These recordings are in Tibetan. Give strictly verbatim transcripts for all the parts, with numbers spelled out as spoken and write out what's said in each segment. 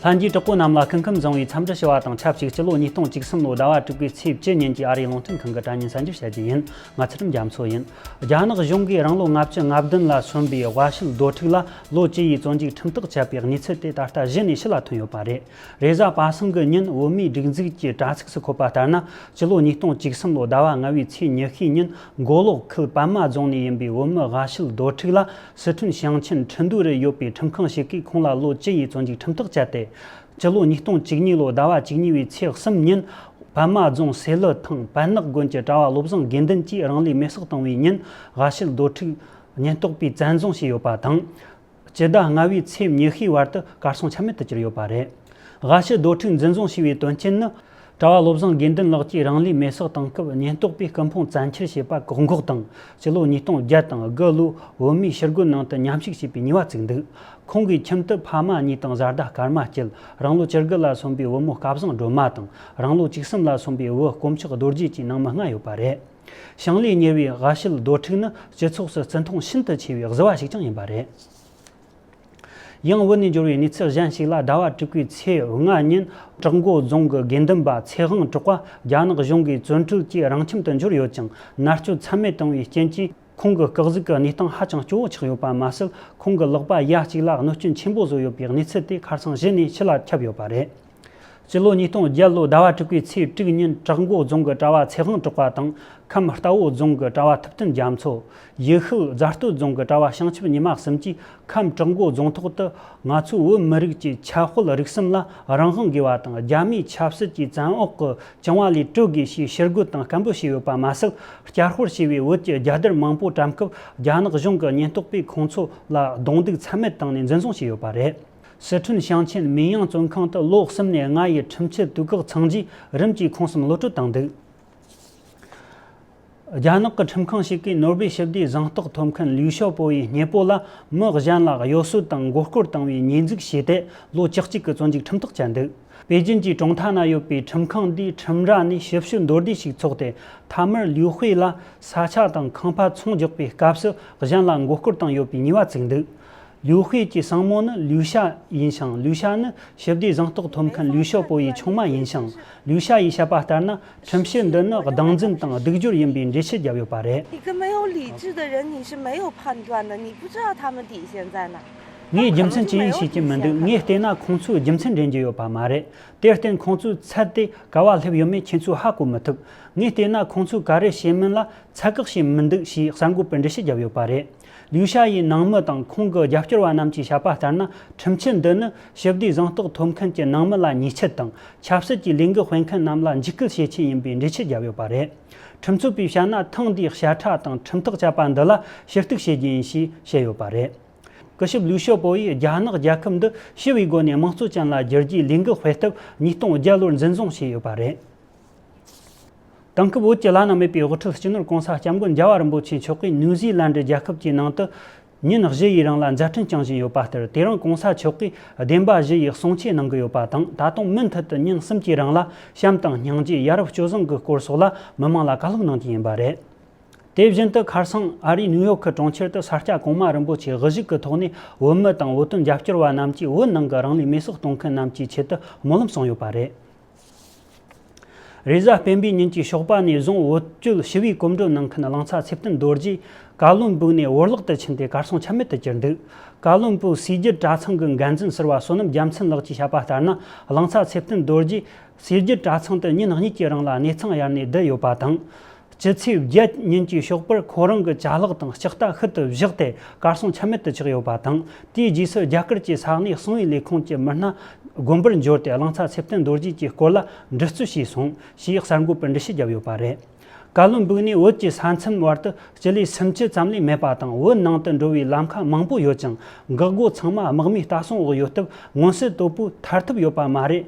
ལྷན་རྒྱས་དྲག་པོ་རྣམས་ལ་སྐུ་ཁམས་བཟང་བའི་འཚམས་འདྲི་ཞུ་བ་དང་ཆབས་ཅིག་སྤྱི་ལོ་ཉིས་སྟོང་བཅུ་གསུམ་ལོའི་ཟླ་བ་དྲུག་པའི་ཚེས་བཅུ་ཉིན་གྱི་ཨ་རིའི་རླུང་འཕྲིན་ཁང་གི་དྲ་བརྙན་གསར་འགྱུར་བཤད་རྒྱུ་ཡིན། ང་ཚུལ་ཁྲིམས་རྒྱ་མཚོ་ཡིན། རྒྱ་ནག་གཞུང་གིས་རང་ལོ་ལྔ་བཅུ་ང་བདུན་ལ་སོན་པའི་དབའ་ཤུལ་རྡོ་ཕྲུག་ལ་ལོ་བཅུ་ཡི་བཙོན་འཇུག་ཁྲིམས་ཐག་བཅད་པའི་གནས་ཚུལ་དེ་ད་ལྟ་གཞི་ནས་ཕྱི་ལ་ཐོན་ཡོད་པ་རེད། རེས་གཟའ་པ་སངས་ཀྱི་ཉིན་བོད་མིའི་སྒྲིག་འཛུགས་ཀྱི་དྲ་ཚིགས་སུ་འཁོད་པ་ལྟར་ན། སྤྱི་ལོ་ཉིས་སྟོང་བཅུ་གསུམ་ལོའི་ཟླ་བ་ལྔ་བའི་ཚེས་ཉི་ཤུའི་ཉིན་མགོ་ལོག་ཁུལ་པད་མ་རྫོང་ནས་ཡིན་པའི་བོད་མི་དབའ་ཤུལ་རྡོ་ཕྲུག་ལ་སི་ཁྲོན་ཞིང་ཆེན་ཁྲིན་ཏུའུ་རུ་ཡོད་པའི་ཁྲིམས་ཁང་ཞིག་གིས་ཁོང་ལ་ལོ་བཅུ་ཡི་བཙོན་འཇུག་ཁྲིམས་ཐག་བཅད་དེ། སྤྱི་ལོ་ཉིས་སྟོང་བཅུ་གཉིས་ལོའི་ཟླ་བ་བཅུ་གཉིས་པའི་ཚེས་གསུམ་ཉིན། པད་མ་རྫོང་སེ་ལུ་ཐང་པད་ནག་དགོན་གྱི་གྲྭ་བ་བློ་བཟང་དགེ་འདུན་གྱིས་རང་ལུས་མེར་སྲེག་བཏང་བའི་ཉིན། དབའ་ཤུལ་རྡོ་ཕྲུག་ཉེན་རྟོག་པས་བཙན་བཟུང་བྱས་ཡོད་པ་དང་། སྤྱི་ཟླ་ལྔ་བའི་ཚེས་ཉི་ཤུའི་བར་དུ་གར་སོང་ཆ་མེད་དུ་གྱུར་ཡོད་པ་རེད། དབའ་ཤུལ་རྡོ་ཕྲུག་འཛིན་བཟུང་བྱས་པའི་དོན་རྐྱེན་ནི། གྲྭ་བ་བློ་བཟང་དགེ་འདུན་ལགས་ཀྱིས་རང་ལུས་མེར་སྲེག་བཏང་སྐབས་ཉེན་རྟོག་པས་སྐུ་ཕུང་བཙན་འཁྱེར་བྱས་པ་བཀག་འགོག་དང་། སྤྱི་ལོ་ཉིས་སྟོང་བརྒྱད་དང་དགུ་ལོའི་བོད་མིའི་ཕྱིར་རྒོལ་ནང་དུ་མཉམ་ཞུགས་བྱས་པའི་ཉེས་པ་བཙུགས་འདུག་ཁོང་གི་ཁྱིམ་དུ་ཕ་མ་གཉིས་དང་བཟའ་ཟླ་སྐར་མ་སྐྱིད། རང་ལོ་བཅུ་དགུ་ལ་སོན་པའི་བུ་མོ་སྐལ་བཟང་སྒྲོལ་མ་དང་། རང་ལོ་བཅུ་གསུམ་ལ་སོན་པའི་བུ་དཀོན་མཆོག་རྡོ་རྗེ་བཅས་ནང་མི་ལྔ་ཡོད་པ་རེད། ཞིང་ལས་གཉེར་བའི་དབའ་ཤུལ་རྡོ་ཕྲུག་ནི་སྤྱི་ཚོགས་སུ་བརྩི་མཐོང་ཤིན་ཏུ་ཆེ་བའི་གཟུ་བ་ཞིག་ཀྱང་ཡིན་པ་རེད། ཡང་བོད་ནས་འབྱོར་བའི་གནས་ཚུལ་གཞན་ཞིག་ལ། ཟླ་བ་དྲུག་པའི་ཚེས་ལྔ་ཉིན་བྲག་མགོ་རྫོང་གི་དགེ་འདུན་པ་ཚེ་དབང་གྲགས་པ་རྒྱ་ནག་གཞུང་གིས་བཙོན་གྲོལ་གྱིས་རང་ཁྱིམ་དུ་འབྱོར་ཡོད་ཀྱང་མནར་གཅོད་ཚད་མེད་བཏང་བའི་རྐྱེན་གྱིས། ཁོང་གི་སྐུ་གཟུགས་ཀྱི་གནས་སྟངས་ཧ་ཅང་སྐྱོ་བོ་ཆགས་ཡོད་པ་མ་ཟད། ཁོང་གི་ལག་པ་ཡ་གཅིག་ལ་གནོད་སྐྱོན་ཆེན་པོ་བཟོས་ཡོད་པའི་གནས་ཚུལ་དེ་ཁ་སང་གཞི་ནས་ཕྱི་ལ་ཁྱབ་ཡོད་པ་རེད། སྤྱི་ལོ་ཉིས་སྟོང་བརྒྱད་ལོའི་ཟླ་བ་དྲུག་པའི་ཚེས་དྲུག་ཉིན་བྲག་མགོ་རྫོང་གི་གྲྭ་བ་ཚེ་དབང་གྲགས་པ་དང་། ཁམས་རྟ་བོ་རྫོང་གི་གྲྭ་བ་ཐུབ་བསྟན་རྒྱ་མཚོ། ཡུལ་ཤུལ་རྫ་སྟོད་རྫོང་གི་གྲྭ་བ་བྱང་ཆུབ་ཉི་མ་གསུམ་གྱིས། ཁམས་བྲག་མགོ་རྫོང་ཐོག་ཏུ་ང་ཚོའི་བོད་མི་རིགས་ཀྱི་ཁྱད་དཔོད་རིག་གསུམ་ལ་རང་དབང་དགོས་པ་དང་། རྒྱ་མིའི་ཆབ་སྲིད་ཀྱི་བཙན་འོག་གི་བཅིངས་བ་ལས་གྲོལ་དགོས་ཞེས་ཞུ་སྐུལ་དང་སྐད་འབོད་བྱས་ཡོད་པ་མ་ཟད། བསྐྱར་དཔར་བྱས་པའི་བོད་ཀྱི་རྒྱལ་དར་མང་པོ་བཀྲམ་སྐབས། རྒྱ་ནག་གཞུང་གི་ཉེན་རྟོག་པས་ཁོང་ཚོ་ལ་རྡུང་རྡེག་ཚད་མེད་བཏང་ནས་འཛིན་བཟུང་བྱས་ཡོད་པ་རེད། སི་ཁྲོན་ཞིང་ཆེན་མིན་ཡང་བཙོན་ཁང་དུ་ལོ་གསུམ་ནས་ལྔ་ཡི་ཁྲིམས་ཆད་དུས་བཀག་ཚང་རྗེས། རིམ་གྱིས་ཁོང་གསུམ་གློད་གྲོལ་བཏང་འདུག་རྒྱ་ནག་གི་ཁྲིམས་ཁང་ཞིག་གིས་ནོར་བྷེལ་ཞི་བདེའི་གཟེངས་རྟགས་ཐོབ་མཁན་ལིའུ་ཞའོ་པོ་ཡི་སྙེ་པོ་ལ་མི་གཞན་ལ་གཡོ་ཟོལ་དང་མགོ་སྐོར་བཏང་བའི་ཉེས་འཛུགས་བྱས་ཏེ། ལོ་བཅུ་གཅིག་གི་བཙོན་འཇུག་ཁྲིམས་ཐག་བཅད་འདུག་པེ་ཅིན་གྱི་གྲོང་མཐའ་ན་ཡོད་པའི་ཁྲིམས་ཁང་འདིའི་ཁྲིམས་ར་ནས་ཞིབ་བཤེར་མདོར་བསྡུས་ཤིག་འཚོགས་ཏེ། མཐའ་མར་ལིའུ་ཧུའེ་ལ་ས་ཆ་དང་ཁང་པ་ཚོང་རྒྱག་པའི་སྐབས་སུ་གཞན་ལ་མགོ་སྐོར་བཏང་ཡོད་པའི་ཉེས་པ་བཙུགས་འདུག་ལིའུ་ཧུའེ་གྱི་སྲིང་མོ་ནི་ལིའུ་ཞ་ཡིན་ཞིང་། ལིའུ་ཞ་ནི་ཞི་བདེའི་གཟེངས་རྟགས་ཐོབ་མཁན་ལིའུ་ཞའོ་པོ་ཡི་ཆུང་མ་ཡིན་ཞིང་། ལིའུ་ཞ་ཡིས་བཤད་པ་ལྟར་ན། ཁྲིམས་ཆད་འདི་ནི་སྡང་འཛིན་དང་སྡིག་སྦྱོར་ཡིན་པའི་འགྲེལ་བཤད་བརྒྱབ་ཡོད་པ་རེད། 一个没有理智的人，你是没有判断的，你不知道他们底线在哪。 ངས་རྒྱུ་མཚན་ཅི་ཡིན་ཤེས་ཀྱི་མི་འདུག་ངས་བལྟས་ན་ཁོང་ཚོས་རྒྱུ་མཚན་འདྲེན་རྒྱུ་ཡོད་པ་མ་རེད། དེར་བརྟེན་ཁོང་ཚོའི་ཚད་དེ་ག་བ་སླེབས་ཡོད་མེད་ཁྱེད་ཚོས་ཧ་གོ་མི་ཐུབ། ངས་བལྟས་ན་ཁོང་ཚོས་ག་རེ་བྱེད་མིན་ལ་ཚད་བཀག་བྱས་མི་འདུག་ཞེས་གསར་འགོད་པར་འགྲེལ་བཤད་བརྒྱབ་ཡོད་པ་རེད། ལིའུ་ཞ་ཡི་ནང་མི་དང་ཁོང་གི་རྒྱབ་སྐྱོར་བ་རྣམས་ཀྱིས་བཤད་པ་ལྟར་ན། ཁྲིམས་ཆད་འདི་ནི་ཞི་བདེའི་གཟེངས་རྟགས་ཐོབ་མཁན་གྱི་ནང་མི་ལ་ཉེས་ཆད་དང་། ཆབ་སྲིད་ཀྱི་ལས་འགུལ་སྤེལ་མཁན་རྣམས་ལ་འཇིགས་སྐུལ་བྱེད་ཆེད་ཡིན་པའི་འགྲེལ་བཤད་བརྒྱབ་ཡོད་པ་རེད། ཁྲིམས་རྩོད་པས་བཤད་ན། ཐེངས་འདིའི་བཤད་ཁྲ་དང་ཁྲིམས་ཐག་བཅད་པ་འདི་ལ་ཞུ་གཏུག་བྱེད་རྒྱུ་ཡིན་ཞེས་བཤད་ཡོད་པ་རེད། སྐུ་ཞབས་ལིའུ་ཞའོ་པོ་ཡིས་རྒྱ་ནག་རྒྱལ་ཁབ་འདི་ཞི་བའི་སྒོ་ནས་དམངས་གཙོ་ཅན་ལ་བསྒྱུར་རྒྱུའི་ལས་འགུལ་སྤེལ་སྟབས་ཉིས་སྟོང་བརྒྱད་ལོར་འཛིན་བཟུང་བྱས་ཡོད་པ་རེད། དེང་སྐབས་བོད་ཀྱི་བླ་ན་མེད་པའི་དབུ་ཁྲིད་སྤྱི་ནོར་༸གོང་ས་༸སྐྱབས་མགོན་རྒྱལ་བ་རིན་པོ་ཆེ་མཆོག་གིས་ནིའུ་ཛི་ལན་ཌི་རྒྱལ་ཁབ་ཀྱི་ནང་དུ་ཉིན་བཞི་ཡི་རིང་ལ་མཛད་འཕྲིན་སྐྱོང་བཞིན་ཡོད་པ་ལྟར། དེ་རིང་༸གོང་ས་མཆོག་གིས་བདེན་པ་བཞི་ཡི་གསུང་ཆོས་གནང་གི་ཡོད་པ་དང་། ད་དུང་མུ་མཐུད་དུ་ཉིན་གསུམ་གྱི་རིང་ལ་བྱམས་དང་སྙིང་རྗེ། ཡ་རབས་སྤྱོད་བཟང་གི་སྐོར་སོགས་ལ་མི་མང་ལ་བཀའ་སློབ་གནང་རྒྱུ་ཡིན་པ་རེད། དེ་བཞིན་དུ་ཁ་སང་ཨ་རིའི་ནིའུ་ཡོག་གི་གྲོང་ཁྱེར་དུ་ས་སྐྱ་གོང་མ་རིན་པོ་ཆེ་དབུ་བཞུགས་ཀྱི་ཐོག་ནས་བོད་མི་དང་བོད་དོན་རྒྱབ་སྐྱོར་བ་རྣམས་ཀྱིས་བོད་ནང་གི་རང་ལུས་མེར་སྲེག་གཏོང་མཁན་རྣམས་ཀྱི་ཆེད་དུ་སྨོན་ལམ་གསུངས་ཡོད་པ་རེད། རེས་གཟའ་སྤེན་པའི་ཉིན་གྱི་ཞོགས་པ་ནས་བཟུང་བོད་བརྒྱུད་ཞི་བའི་གོམ་བགྲོད་གནང་མཁན་གླིང་ཚ་ཚེ་བརྟན་རྡོ་རྗེ་ཀ་ལོན་སྦུག་ནས་བོར་བརླག་ཏུ་ཕྱིན་ཏེ་གར་སོང་ཆ་མེད་དུ་གྱུར་འདུག་ཀ་ལོན་སྦུག་སྲས་བརྒྱུད་གྲྭ་ཚང་གི་འགན་འཛིན་ཟུར་པ་བསོད་ནམས་རྒྱལ་མཚན་ལགས་ཀྱིས་བཤད་པ་ལྟར་ན། གླིང་ཚ་ཚེ་བརྟན་རྡོ་རྗེ་སྲས་བརྒྱུད་གྲྭ་ཚང་དུ་ཉིན་གཉིས་ཀྱི་རིང་ལ་གནས་ཚང་གཡར་ནས་བསྡད་ཡོད་པ་དང་། སྤྱི་ཚེས་བརྒྱད་ཉིན་གྱི་ཞོགས་པར་ཁོ་རང་གི་ཅ་ལག་དང་ལྕགས་རྟ་ཤུལ་དུ་བཞག་སྟེ་གར་སོང་ཆ་མེད་དུ་ཆགས་ཡོད་པ་དང་། དེའི་རྗེས་སུ་རྒྱ་གར་གྱི་ས་གནས་གསང་བའི་ལས་ཁུངས་ཀྱི་མི་སྣ་དགོན་པར་འབྱོར་ཏེ་གླིང་ཚ་ཚེ་བརྟན་རྡོ་རྗེ་གྱི་སྐོར་ལ་འདྲི་རྩད་བྱས་སོང་ཞེས་གསར་འགོད་པར་འགྲེལ་བཤད་བརྒྱབ་ཡོད་པ་རེད། ཀ་ལོན་སྦུག་ནས་བོད་ཀྱི་ས་མཚམས་བར་དུ་སྤྱི་ལེ་སུམ་ཅུ་ཙམ་ལས་མེད་པ་དང་། བོད་ནང་དུ་འགྲོ་བའི་ལམ་ཁ་མང་པོ་ཡོད་ཅིང་། འགག་སྒོ་ཚང་མ་དམག་མིའི་ལྟ་སྲུང་འོག་ཡོད་སྟབས། མངོན་གསལ་དོད་པོས་ཐར་ཐབས་ཡོད་པ་མ་རེད།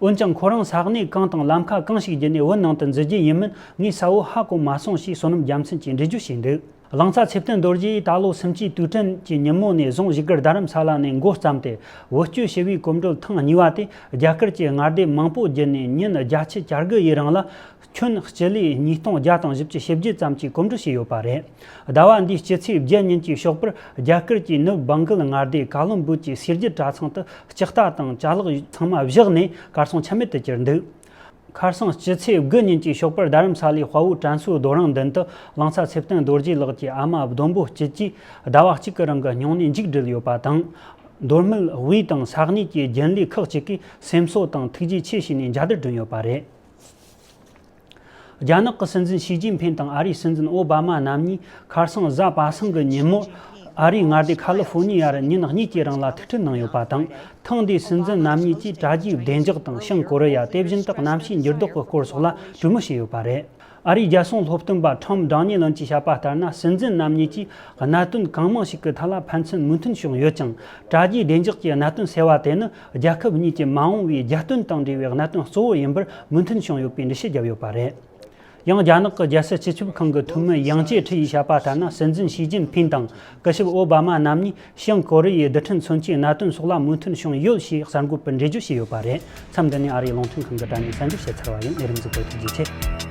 འོན་ཀྱང་ཁོ་རང་ས་གནས་གང་དང་ལམ་ཁ་གང་ཞིག་བརྒྱུད་ནས་བོད་ནང་དུ་འཛུལ་རྒྱུ་ཡིན་མིན་ངས་གསལ་བོ་ཧ་གོ་མ་སོང་ཞེས་བསོད་ནམས་རྒྱལ་མཚན་གྱིས་འགྲེལ་བརྗོད་བྱས་འདུག་གླིང་ཚ་ཚེ་བརྟན་རྡོ་རྗེ་ཡིས་ད་ལོ་སུམ་ཅུའི་དུས་དྲན་གྱི་ཉིན་མོ་ནས་བཟུང་བཞུགས་སྒར་རྡ་རམ་ས་ལ་ནས་འགོ་བརྩམས་ཏེ། བེད་སྤྱོད་ཞི་བའི་གོམ་བགྲོད་ཐེངས་གཉིས་པ་དེ་རྒྱ་གར་གྱི་མངའ་སྡེ་མང་པོ་བརྒྱུད་ནས་ཉིན་བརྒྱད་ཅུ་གྱ་དགུ་ཡི་རིང་ལ་ཁྱོན་སྤྱི་ལེ་ཉིས་སྟོང་བརྒྱ་དང་བཞི་བཅུ་ཞེ་བརྒྱད་ཙམ་གྱི་གོམ་བགྲོད་བྱས་ཡོད་པ་རེད། ཟླ་བ་འདིའི་སྤྱི་ཚེས་བརྒྱད་ཉིན་གྱི་ཞོགས་པར་རྒྱ་གར་གྱི་ནུབ་བང་གལ་མངའ་སྡེ་ཀ་ལོན་སྦུག་གི་གསེར་རྒྱུད་གྲྭ་ཚང་དུ་ལྕགས་རྟ་དང་ཅ་ལག་ཚང་མ་བཞག་ནས་གར་སོང་ཆ་མེད་དུ་གྱུར་འདུག་ཁ་སང་སྤྱི་ཚེས་དགུ་ཉིན་གྱི་ཞོགས་པར་རྡ་རམ་ས་ལའི་དཔའ་བོ་དྲན་གསོའི་རྡོ་རིང་མདུན་དུ་གླིང་ཚ་ཚེ་བརྟན་རྡོ་རྗེ་ལགས་ཀྱི་ཨ་མ་བདུན་པོ་སྐྱིད་ཀྱིས་ཟླ་བ་གཅིག་གི་རིང་གི་སྨྱུང་གནས་མཇུག་བསྒྲིལ་ཡོད་པ་དང་། མདོ་སྨད་དབུས་དང་ས་གནས་ཀྱི་རྒྱུན་ལས་ཁག་ཅིག་གིས་སེམས་གསོ་དང་ཐུགས་རྗེ་ཆེ་ཞུས་ནས་མཇལ་དར་བསྒྲོན་ཡོད་པ་རེད། རྒྱ་ནག་གི་སྲིད་འཛིན་ཞི་ཅིན་ཕིན་དང་ཨ་རིའི་སྲིད་འཛིན་ཨོ་བྷ་མ་རྣམ་གཉིས་ཁ་སང་གཟའ་པ་སངས་ཀྱི་ཉིན་མོར་ཨ་རིའི་མངའ་སྡེ་ཁ་ལི་ཧྥོ་ནི་ཡར་ཉིན་གཉིས་ཀྱི་རིང་ལ་ཐུག་འཕྲད་གནང་ཡོད་པ་དང་། ཐེངས་འདིའི་སྲིད་འཛིན་རྣམ་གཉིས་ཀྱིས་དྲ་རྒྱའི་བདེ་འཇགས་དང་ཤིང་ཀོ་རི་ཡ། དེ་བཞིན་དུ་གནམ་གཤིས་འགྱུར་ལྡོག་གི་སྐོར་སོགས་ལ་གྲོས་མོལ་བྱས་ཡོད་པ་རེད། ཨ་རིའི་རྒྱལ་སྲུང་སློབ་སྟོན་པ་ཁྲོམ་ཌོ་ནི་ལན་གྱིས་བཤད་པ་ལྟར་ན། སྲིད་འཛིན་རྣམ་གཉིས་ཀྱིས་གནད་དོན་གང་མང་ཞིག་གི་ཐད་ལ་ཕན་ཚུན་མོས་མཐུན་བྱུང་ཡོད་ཅིང་། དྲ་རྒྱའི་བདེ་འཇགས་ཀྱི་གནད་དོན་ཟེར་བ་དེ་ནི་རྒྱལ་ཁབ་གཉིས་ཀྱི་མ་འོངས་པའི་རྒྱལ་དོན་དང་འབྲེལ་བའི་གནད་དོན་གཙོ་བོ་ཡིན་པར་མོས་མཐུན་བྱུང་ཡོད་པའི་འགྲེལ་བཤད་བརྒྱབ་ཡོད་པ་རེད། ཡང་རྒྱ་ནག་གི་རྒྱལ་སྲིད་སྤྱི་ཁྱབ་ཁང་གི་འཐུས་མི་ཡང་ཅེ་ཁྲི་ཡིས་བཤད་པ་ལྟར་ན། སྲིད་འཛིན་ཞི་ཅིན་ཕིན་དང་སྐུ་ཞབས་ཨོ་བྷ་མ་རྣམ་གཉིས་ཤིང་ཀོ་རི་ཡའི་རྡུལ་ཕྲན་མཚོན་ཆའི་གནད་དོན་སོགས་ལ་མོས་མཐུན་བྱུང་ཡོད་ཞེས་གསར་འགོད་པར་འགྲེལ་བརྗོད་བྱས་ཡོད་པ་རེད། མཚམས་འདི་ནས་ཨ་རིའི་རླུང་འཕྲིན་ཁང་གི་དྲ་བརྙན་གསར་འགྱུར་བཤད་ཚར་བ་ཡིན། ལས་རིམ་གཟིགས་པར་ཐུགས་རྗེ་ཆེ།